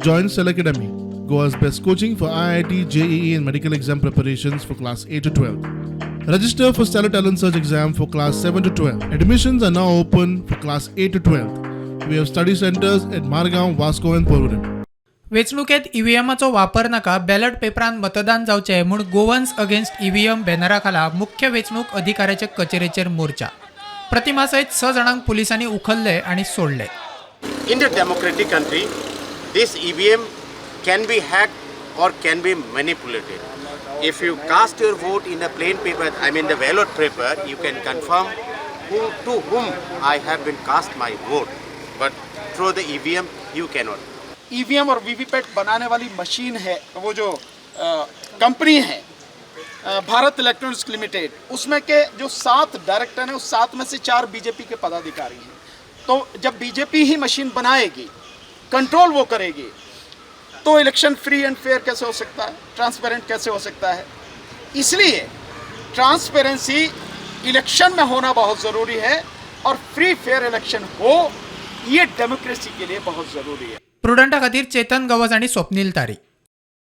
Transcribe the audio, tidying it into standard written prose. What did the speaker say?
Join Cell Academy, Goa's best coaching for IIT, JEE, and medical exam preparations for class 8 to 12. Register for Stellar Talent Search exam for class 7 to 12. Admissions are now open for class 8 to 12. We have study centers at Margaon, Vasco, and Porvorim. वेंचणुकेत ईव्हीएमाचो वापर नाका, ballot पेपरान मतदान जावचें म्हूण Goans against EVM बॅनरा खाला मुख्य वेंचणूक अधिकाऱ्याचे कचेरेचेर मोर्चा. प्रतिमा सयत स जाणांक पुलिसांनी उखल्ले आनी सोडले. In the democratic country, this EVM can be hacked or can be manipulated. If you cast your vote in a plain paper, I mean the ballot paper, you can confirm who to whom I have been cast my vote. But through the EVM, you cannot. EVM Aur VVPAT बनाने वाली machine है, वो जो company है, Bharat electronics limited, उसमें K जो 7 director हैं, उस 7 में से 4 BJP K पदाधिकारी हैं। तो जब बीजेपी ही मशीन बनाएगी, कंट्रोल वो करेगी, तो इलेक्शन फ्री एंड फेयर कैसे हो सकता है? ट्रांसपेरेंट कैसे हो सकता है? इसलिए ट्रांसपेरेंसी इलेक्शन में होना बहुत ज़रूरी है और फ्री फेयर इलेक्शन हो, ये डेमोक्रेसी के लिए बहुत ज़रूरी है। प्रुडंटा खातीर चेतन गवस आनी स्वप्नील तारी.